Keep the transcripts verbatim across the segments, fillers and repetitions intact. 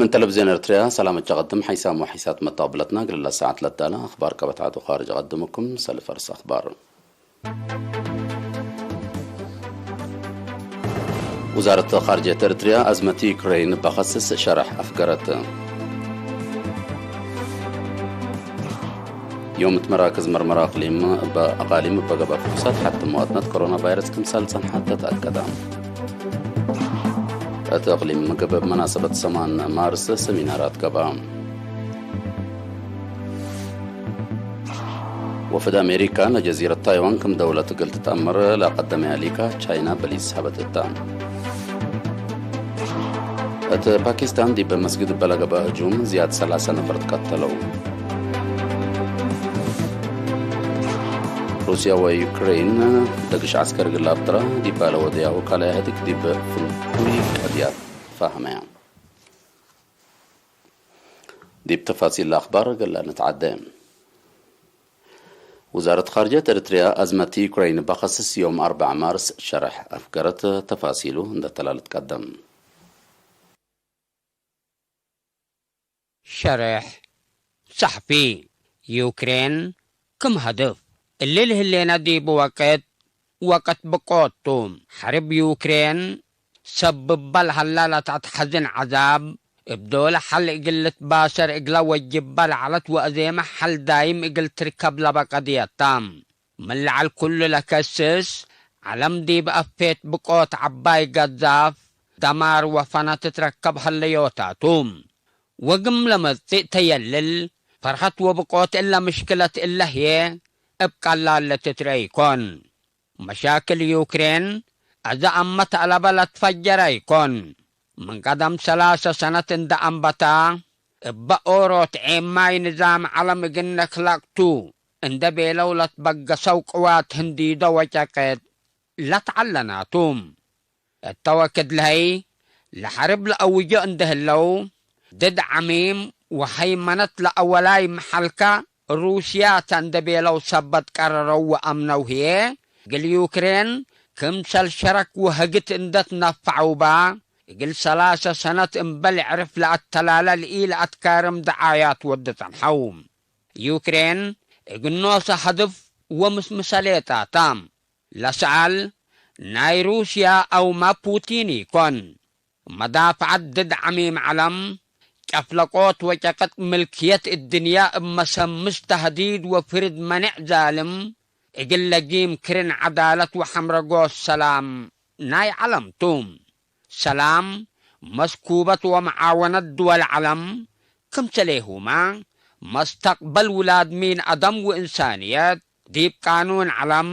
ምን ተለቪዝዮን ኤርትርያ ሰላም እት ሸቀድም ሐይሳም ወሐይሳት መተቅብለትና እግል ለሰዓት ለዳለ አኽባር ቀበት ዐዱ ኻርጅ እቀድምኩም። ሰልፍ ፈርስ አኽባር። ውዛረት ኻርጅየት ኤርትርያ አዝመት ዩክሬን በኸስስ ሸረሕ አፍገረት። ዮም እት መራክዝ መርመራ እቅሊም እበ አቃሊም እበ ገብአ ፍሑሳት ሐቲ መዋጥነት ኮሮና ቫይረስ ክምሰል ጸንሐት ተትአከደ። እት እቅሊም ምግብ እብ መናሰበት ሰማን ማርስ ሰሚናራት ገብአ። ወፍድ አሜሪካ ለጀዚረት ታይዋን ክም ደውለት እግል ትትአመር ለቀደመያ ሊካ ቻይና በሊስ ሀበት እተ። እት ፓኪስታን ዲብ መስጊድ እበ ለገብአ ህጁም ዝያድ ሰላሰ ነፈር ትቀተለው። ሩስያ ወዩክሬን ደግሽ ዐስከር እግል ለአብጥራ ዲብ ለወደያሁ ካልኣይ ኢህአዴግ ዲብ ፍንቱይ ቀድያት ተፋህመያ። ዲብ ተፋሲል ለአኽባር እግል ንትዓደ። ውዛረት ኻርጅየት ኤርትርያ አዝመት ዩክሬን በኸስስ ዮም አርበዕ ማርስ ሸርሕ አፍገረት። ተፋሲሉ እንደ ተላል ትቀደም። ሸርሕ ሰሕፊ። ዩክሬን ክም ሀድፍ እሊ ለህሌነ ዲብ ወቅት ወቅት ብቆት ቱ። ሐርብ ዩክሬን ሰብ እበ ለሀላ ለተአትሐዝን ዐዛብ፣ እብ ዶለ ሐል እግል ልትባሰር እግለ ወጅበ ለዐለት ወአዜመ ሐል ዳይም እግል ትርከብ ለበ ቀድየት ተ። ምን ለዐል ኩሉ ለከስስ፣ ዐለም ዲብ አፌት ብቆት ዐባይ ገዛፍ፣ ደማር ወፈነ ትትረከብ ሀለዮታቱ። ወግም ለመጽእ ተየልል፣ ፈርሀት ወብቆት እለ ምሽክለት እለ ህዬ እብ ቀላል ለትትረኤ ኢኮን። መሻክል ዩክሬን አዘ አመ ተአለበ ለትፈጀረ ኢኮን። ምን ቀደም ሰላሰ ሰነት እንደ አንበታ፣ እበ ኦሮት ዔማይ ንዛም ዐለም እግል ነክለቅ ቱ እንደ ቤለው ለትበገሰው ቅዋት ህንዲዶ ወጨቅጥ ለትዐለናቱ። እተ ወክድ ለሀይ ለሐርብ ለአውጆ እንደ ህለው፣ ድድ ዐሚም ወሀይመነት ለአወላይ መሐልከ ሩስያ ተ እንደ ቤለው ሰበት ቀረረው ወአምነው ህዬ፣ እግል ዩክሬን ክምሰል ሸረክ ወህግት እንደ ትነፈዐው በ፣ እግል ሰላሰ ሰነት እምበል ዕርፍ ለአተላለ ለኢለአትካርም ደዓያት ወድ ጸንሐው። ዩክሬን እግል ኖሰ ሀድፍ ወምስምሰሌታታ። ለሰኣል ናይ ሩስያ አውመ ፑቲን ኢኮን። መዳፍዐት ድድ ዐሚም ዐለም፣ ጨፍለቆት ወጨቅጥ ምልክየት እድንያ እብ መሰምስ ተህዲድ ወፍርድ መኔዕ ዛልም፣ እግል ለጊም ክርን ዐዳለት ወሐምረጎስ ሰላም ናይ ዐለም ቱ። ሰላም፣ መስኩበት ወመዓወነት ድወል ዐለም፣ ክምሰሌሁመ፣ መስተቅበል ውላድ ሚን አደም ወእንሳንየት፣ ዲብ ቃኑን ዐለም፣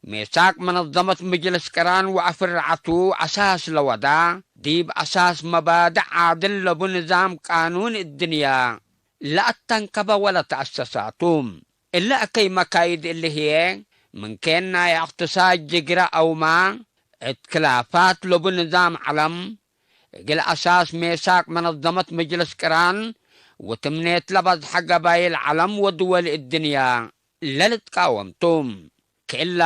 ሜሳቅ መነዘመት ምጅልስ ቅራን ወአፍርዐቱ አሳስ ለወዳ፣ ዲብ አሳስ መባድእ ዓድል ለቡ ንዛም ቃኑን እድንያ ለአተንከበ ወለተአሰሳቱ። እለ አከይ መካይድ እሊ ህዬ፣ ምን ኬን ናይ እቅትሳድ ጅግረ አውመ፣ እት ክላፋት ለቡ ንዛም ዐለም፣ እግል አሳስ ሜሳቅ መነዘመት ምጅልስ ቅራን ወትምኔት ለበዝሐ ገባይል ዐለም ወድወል እድንያ ለልትቃወም ቱ። ክእላ፣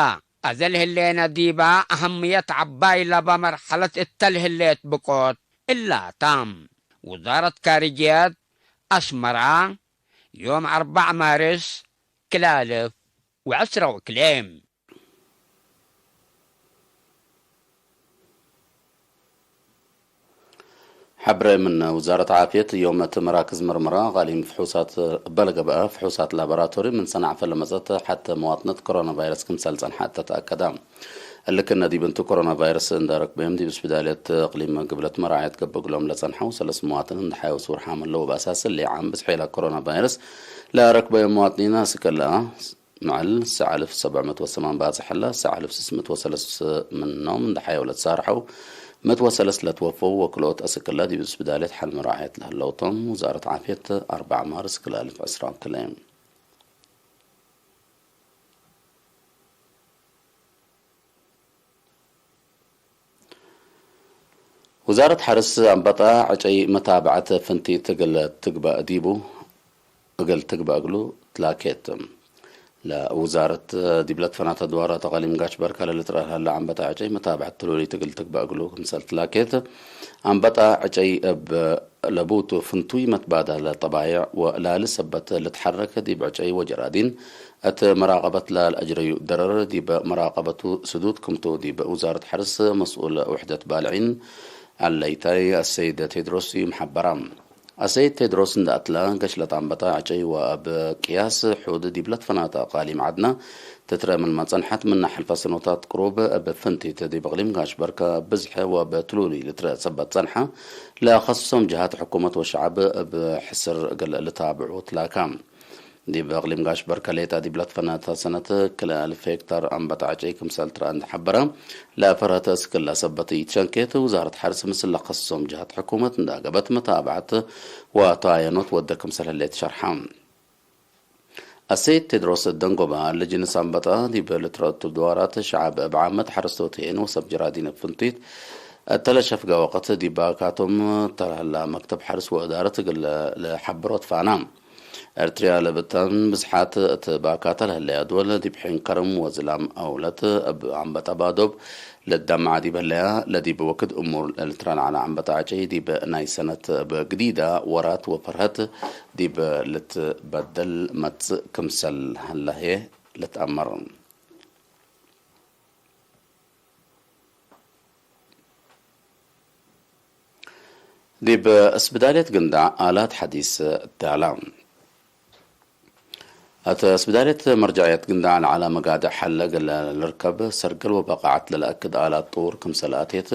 አዘ ለህሌነ ዲበ አሀምየት ዐባይ ለበ መርሐለት እተ ለህሌት ብቆት እላታ። ውዛረት ካርጅየት አስመራ፣ ዮም አርበዕ ማርስ፣ ክል አልፍ ወዕስረ ወክልኤ። ሐብሬ ምን ውዛረት ዓፍየት፣ ዮም እት መራክዝ መርመራ አቃሊም ፍሑሳት እበ ለገብአ ፍሑሳት ላቦራቶሪ ምን ሰናዕፈ ለመጸት ሐቲ መዋጥነት ኮሮና ቫይረስ ክምሰል ጸንሐት ተትአከደ። እሊ ክእነ ዲብ እንቱ ኮሮና ቫይረስ እንደ ረክበዮም ዲብ ስፒዳልየት እቅሊም ግብለት መራዕየት ገብእ እግሎም ለጸንሐው ሰለስ መዋጥን እንደ ሐየው ስውር ሓም ለው። በአሳስ እሊ ዓም ብዝሒ ለኮሮና ቫይረስ ለረክበዮም መዋጥኒን አስክ ለአ መዐል ሰዕ አልፍ ሰብዕ ምእት ወሰማን ባጽሕ ህለ፣ ሰዕ አልፍ ስስ ምእት ወሰለስ ምኖም እንደ ሐየው ለትሳርሐው፣ ምእት ወሰለስ ለትወፈው ወክልኦት አስክ እለ ዲብ ስፒዳልየት ሐል መራዕየት ለህለው ቶም። ውዛረት ዓፍየት፣ አርበዕ ማርስ ክልኤ አልፍ ዕስራ ወክልኤ። ውዛረት ሐርስ አንበጣ ዕጨይ መታብዐት ፍንቲት እግል ትግበእ ዲቡ፣ እግል ትግበእ እግሉ ትላኬት። ለውዛረት ዲብ ለትፈናተ ድዋራት አቃሊም ጋሽ በርከ ለልትረአ ለሀለ አንበጣ ዕጨይ መታብዐት ትሉሊት እግል ትግበእ እግሉ ክምሰል ትላኬት። አንበጣ ዕጨይ እብ ለቡቱ ፍንቱይ መትባዳል ጠባይዕ ወላሊ ሰበት ልትሐረክ ዲብ ዕጨይ ወጀራዲን እት መራቀበት ለልአጅረዩ ደረር ዲብ መራቀበቱ ስዱድ ክምቱ ዲብ ውዛረት ሐርስ መስኡል ውሕደት ባልዒን ዐለይታይ አሰይድ ቴድሮስ ዩም ሐበራ። አሰይድ ቴድሮስ እንደ አትለ፣ ገሽለት አንበጣ ዕጨይ ወእብ ቅያስ ሑድ ዲብ ለትፈናተ አቃሊም ዐድነ ትትረአ ምንመ ጸንሐት፣ ምነ ሐልፈ ሰኖታት ቅሩብ እብ ፍንቲት ዲብ እቅሊም ጋሽ በርከ ብዝሐ ወእብ ትሉሉይ ልትረአ ሰበት ጸንሐ፣ ለከስሶም ጀሃት ሕኩመት ወሸዐብ እብ ሕስር እግል ልታብዑ ትላካ። ዲብ እቅሊም ጋሽ በርከ ሌጠ ዲብ ለትፈነተ ሰነት ክልኤ አልፍ ሄክታር አንበጣ ዕጨይ ክምሰል ትረአ እንደ ሐበረ፣ ለፈርሀት እስክለ ሰበት ኢትሸንኬት፣ ውዛረት ሐርስ ምስል ለከስሶም ጀሃት ሕኩመት እንደ አገበት መታብዐት ወተአየኖት ወደ ክምሰል ህሌት ሸርሐ። አሰይድ ቴድሮስ ደንጎባ፣ ለጅንስ አንበጣ ዲብ ልትረአቱ ድዋራት ሸዐብ እብ ዓመት ሐረስቶት ህዬን ወሰብ ጀራዲን እብ ፍንቲት እተ ለሸፍገ ወቅት ዲብ ባካቶም ተለሀላ መክተብ ሐርስ ወእዳረት እግል ለሐብሮት ፋና። ኤርትርያ ለብተን ብዝሓት እት ባካተ ለህለያ ድወል ዲብ ሒን ከርም ወዝላም አውለት እብ አንበጣ ባዶብ ልትደመዐ ዲብ ህለያ፣ ለዲብ ወክድ እሙር ለልትረንዐ ለአንበጣ ዕጨይ ዲብ ናይ ሰነት እብ ግዲዳ ወራት ወፈርሀት ዲብ ልትበደል መጽእ ክምሰል ሀለ ህዬ ልትአመር። ዲብ እስብዳልየት ግንዳዕ አላት ሐዲስ እዳላ። እት እስብዳልየት መርጃዕየት ግንዳዕ ለዐለ መጋድዕ ሐለ እግል ልርከብ ሰርግል ወበቃዐት ለለአክድ አላት ጡር ክምሰል አቴት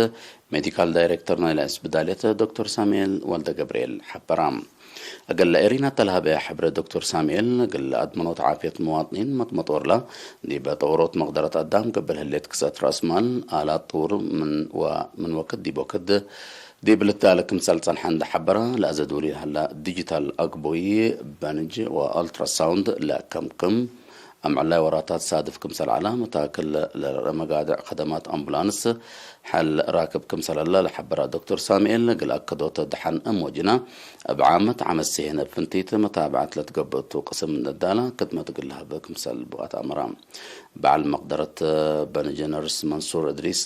ሜዲካል ዳይሬክተር ናይለ እስብዳልየት ዶክተር ሳሙኤል ወልደገብርኤል ሐበራ። እግል ኤሪና ተለሀበ ሐብረ ዶክተር ሳሙኤል፣ እግል አድመኖት ዓፍየት መዋጥኒን መትመጦርላ ዲብ ጠውሮት መቅደረት አዳም ገብል ህሌት ክስአት ረአስ ማል አላት ጡር ምን ወ-፣ ምን ወክድ ዲብ ወክድ ዲብ ልትዳለ ክምሰል ጸንሐ እንደ ሐበረ፣ ለአዘ ዶል ለሀላ ዲጂታል አግቦይ፣ በንጅ ወአልትራሳውንድ ለከምክም አምዕላይ ወራታት ሳድፍ ክምሰል ዐለ፣ መታክል ለመጋድዕ ከደማት አምቡላንስ ሐል ራክብ ክምሰል ዐለ ለሐበረ ዶክተር ሳሙኤል፣ እግል አከዶት ደሐን እም ወጅነ፣ እብ ዓመት ዓመት ሲሄነ እብ ፍንቲት መታብዐት ለትገብእ ቱ ቅስም እንደ ዳለ፣ ክድመት እግል ለሀበ ክምሰል ቡ አትአመረ። በዐል መቅደረት በንጅ ነርስ መንሱር እድሪስ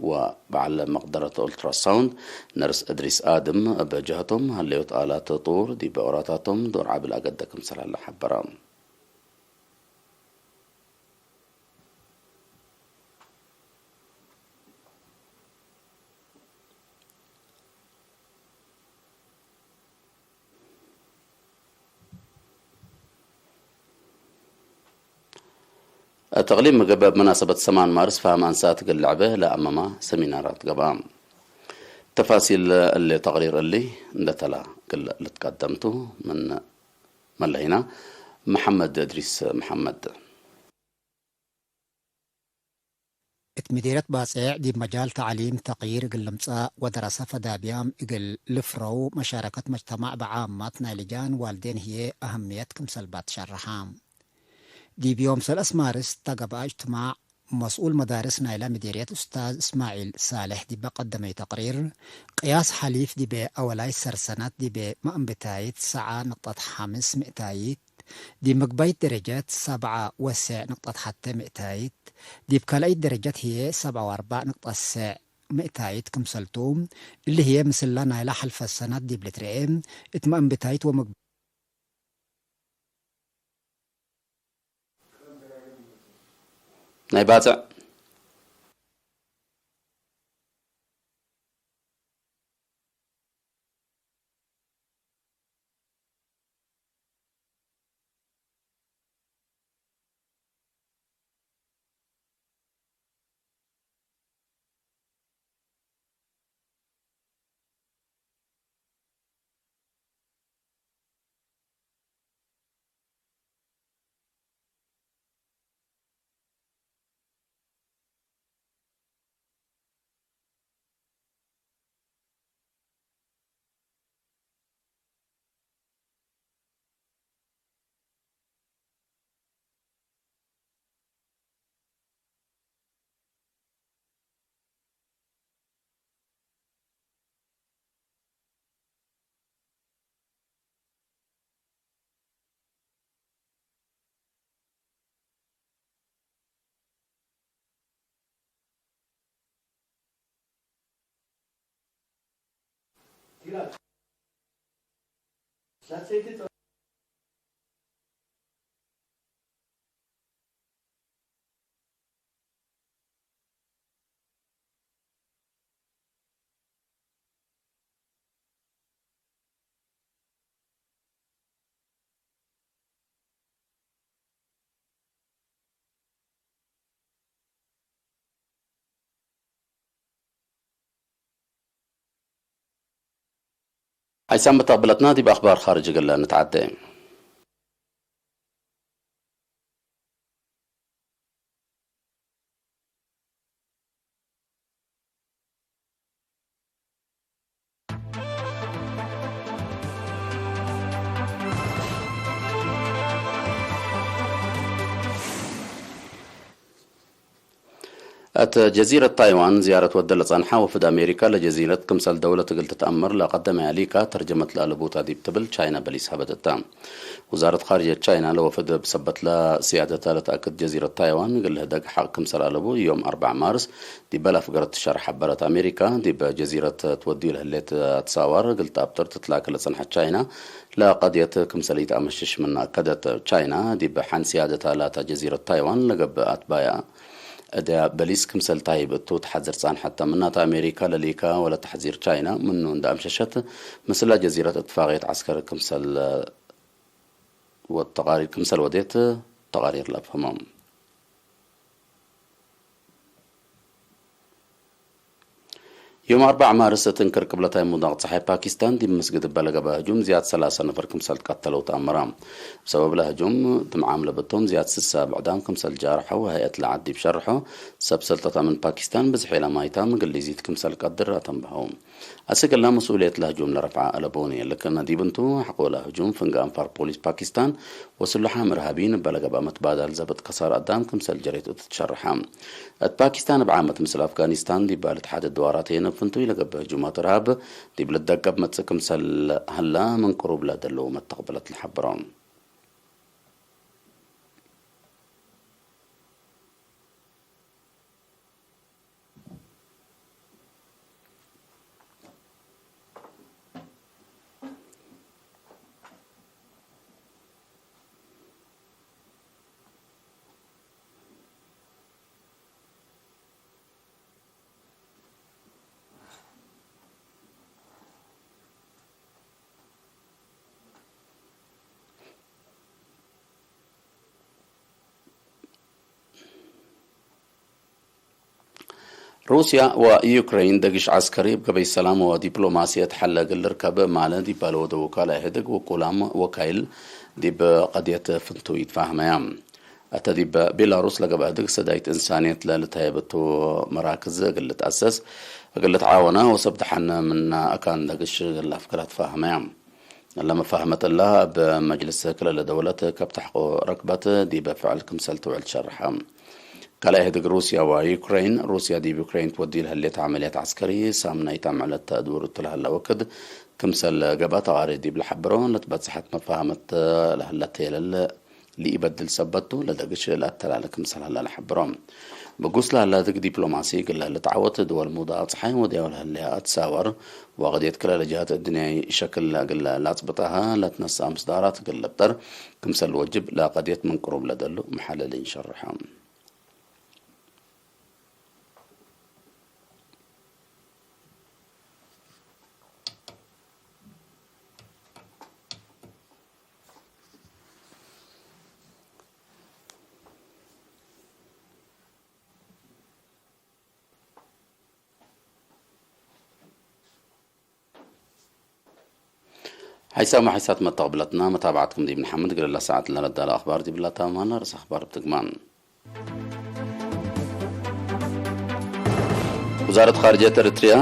ወበዐል መቅደረት ኦልትራሳውንድ ነርስ እድሪስ አድም እብ ጀሀቶም፣ ሀለዮት አላት ጡር ዲብ ኦራታቶም ዶር ዐቢ ለአገደ ክምሰል ሀለ ሐበረ። እት እቅሊም ምግብ እብ መናሰበት ሰማን ማርስ ፈሀም አንሳት እግል ለዐበ ለአመማ ሰሚናራት ገብአ። ተፋሲል እሊ ተቅሪር እሊ እንደ ተላ እግል ልትቀደም ቱ። ምን መለሂና መሐመድ እድሪስ መሐመድ። እት ምዴርየት ባጼዕ ዲብ መጃል ተዕሊም ተቅይር እግል ልምጸእ ወደረሰ ፈዳብያም እግል ልፍረው መሻረከት መጅተማዕ በዓማት ናይ ልጃን ዋልዴን ህዬ አህምየት ክምሰል ባትሸረሐ። ዲብ ዮም ሰለስ ማርስ ተገብአ እጅትማዕ መስኡል መዳርስ ናይለ ምዴርየት ኡስታዝ እስማዒል ሳልሕ ዲበ ቀደመዩ ተቅሪር፣ ቅያስ ሐሊፍ ዲበ አወላይ ሰርሰናት ዲበ መአንብታይት ሰዓ ንቅጠት ሐምስ ምእታይት፣ ዲብ ምግባይት ደረጀት ሰብዓ ወሰዕ ንቅጠት ሐቴ ምእታይት፣ ዲብ ካልአይት ደረጀት ህዬ ሰብዓ ወአርበዕ ንቅጠት ሰዕ ምእታይት ክምሰልቱ፣ እሊ ህዬ ምስላ ናይለ ሐልፈ ሰናት ዲብ ልትርኤ፣ እት መአንብታይት ወምግ-፣ ናይ ባጽዕ ሓይሳም ብተቅብለትና ዲብ አኽባር ኻርጅ እግል ንትዓዴ። እት ጀዚረት ታይዋን ዝያረት ወደ ለጸንሐ ወፍድ አሜሪካ፣ ለጀዚረት ክምሰል ደውለት እግል ትትአመር ለቀደመ ያሊካ ተርጀመት ለአለቡ ተ ዲብ ትብል ቻይና በሊስ ሀበት እተ። ውዛረት ካርጅየት ቻይና ለወፍድ እብ ሰበትለ ስያደተ ለተአክድ ጀዚረት ታይዋን እግል ልህደግ ሐቅ ክምሰል አለቡ ዮም አርበዕ ማርስ ዲበ ለአፍገረት ትሸርሕ ሐበረት አሜሪካ፣ ዲብ ጀዚረት ትወድዩ ለህሌት አትሳዋር እግል ተአብጥር ትትላከ ለጸንሐት ቻይና፣ ለቀድየት ክምሰል ኢተአመሽሽ ምነ አከደት። ቻይና ዲብ ሐን ስያደተ ላተ ጀዚረት ታይዋን ለገብእ አትባያ እደ በሊስ ክምሰል ታይብ እቱ ተሐዝር ጸንሐተ። ምናተ አሜሪካ ለሊከ ወለ ተሕዚር ቻይና ምኑ እንደ አምሸሸት፣ ምስለ ጀዚረት እትፋቅየት ዐስከሪ ክምሰል ወተቃሪር ክምሰል ወዴት ተቃሪር ለአፍህመ። ዮም አርበዕ ማርስ እት እንክር ቅብለታይ ሙዳቅ ጸሓይ ፓኪስታን ዲብ መስግድ እበ ለገብአ ህጁም ዝያድ ሰላሰ ነፈር ክምሰል ትቀተለው ተአመረ። ብሰበብ ለህጁም ድምዓም ለበቶም ዝያድ ስሰ ብዕዳም ክምሰል ጃርሐው ሀይአት ለዐድ ዲብ ሸርሖ፣ ሰብ ሰልጠት አምን ፓኪስታን ብዝሕ ኢለማይታም ግሊዚት ክምሰል ቀድር አተንበሀው። አስክ እለ መስኡልየት ለህጁም ለረፍዐ አለቦኒ፣ ለክነ ዲብ እንቱ፣ ሐቆለ ህጁም ፍንጌ አንፋር ፖሊስ ፓኪስታን ወስሉሓም እርሃቢይን እበ ለገብአ መትባዳል ዘብጥ ከሳር አዳም ክምሰል ጀሬት እቱ ትሸርሐ። እት ፓኪስታን እብ ዓመት ምስል አፍጋኒስታን ዲብ ልትሓደድ ድዋራተይን እብ ፍንቱይ ለገብእ ህጁማት እርሃብ ዲብ ልትደቀብ መጽእ ክምሰል ሀላ ምን ቅሩብ ለደለው መተቅብለት ለሐብሮ። ሩስያ ወዩክረይን ደግሽ ዐስከሪ እብ ገበይ ሰላም ወዲፕሎማስየት ሐለ እግል ልርከብ ማለ ዲብ ለወደዉ ካልኣይ ህድግ ውቁላም ወካይል ዲብ ቀድየት ፍንቱይ ትፋህመያ። እተ ዲብ ቤላሩስ ለገብአ ህድግ ሰዳይት እንሳንየት ለልትሀየብ እቱ መራክዝ እግል ልትአሰስ እግል ልትዓወነ ወሰብ ደሐን ምነ አካን ደግሽ እግል ለአፍግራ ትፋህመያ። ለመፋህመት እለ እብ መጅልስ ክልለ ደውለት ከብት ሐቆ ረክበት ዲበ ፍዕል ክምሰል ትውዕል ሸርሐ። ካልኣይ ህድግ ሩስያ ወዩክረይን፣ ሩስያ ዲብ ዩክረይን ትወድዩ ለህሌት ዐመልያት ዐስከሪ ሳምናይት አምዕለት ተአድውር እቱ ለሀለ ወክድ ክምሰል ገብአ ተቃሪር ዲብ ለሐብሮ፣ ለትበጽሐት መፋህመት ለህለ ቴለል ለኢበድል ሰበት ቱ ለደግሽ ለአተላለ ክምሰል ሀላ ለሐብሮ። ብጉስ ለሀለ ህድግ ዲፕሎማሲ እግል ልትዓወት፣ ድወል ሙዳ አጽሓይ ወድያው ለህለያ አትሳወር፣ ወቀድየት ክለ ለጀሃት እድንያይ ሸክል እግል ለአጽብጣሃ ለትነስአ ምስዳራት እግል ልብጠር ክምሰል ወጅብ፣ ለቀድየት ምን ቅሩብ ለደሉ መሐለሊን ሸርሐ። ሓይሳም ወሓይሳት መተቅብለትና፣ መታብዓትኩም ዲብ ንሓምድ። እግል እለ ሳዐት ለረዳለ አኽባር ዲብላ ታማና፣ ርእሰ አኽባር እብ ትግማን። ውዛረት ኻርጅየት ኤረትርያ፣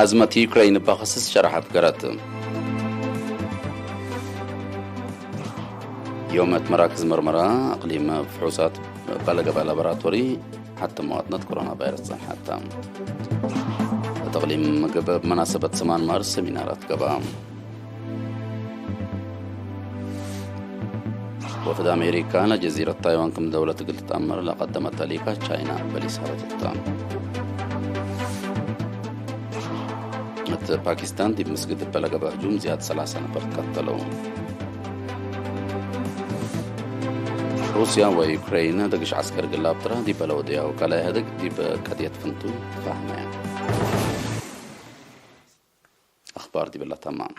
አዝመት ዩክረይን እባ ከስስ ሸረሐት ገረት። ዮም እት መራክዝ መርመራ አቅሊም ፍሑሳት እባ ለገብአ ላቦራቶሪ ሐተ መዋጥነት ኮሮና ቫይረስ ጸንሐት። እት አቅሊም ምግብ እብ መናሰበት ሰማን ማርስ ሰሚናራት ገብአ። ወፍድ አሜሪካ ለጀዚረት ታይዋን ክም ደውለት እግል ትትአመር ለቀደመት ተሊካ ቻይና በሊስ ሀበተተ። እት ፓኪስታን ዲብ ምስግድ እበ ለገብአ ህጁም ዝያድ ሰላሰ ነፈር ትቀተለው። ሩስያ ወዩክሬን ደግሽ ዐስከር ግላብ ትራ ዲበ ለወደያሁ ካልኣይ ሀደግ ዲብ ቀድየት ፍንቱይ ተፋህመያ። አኽባር ዲብላ ተማም።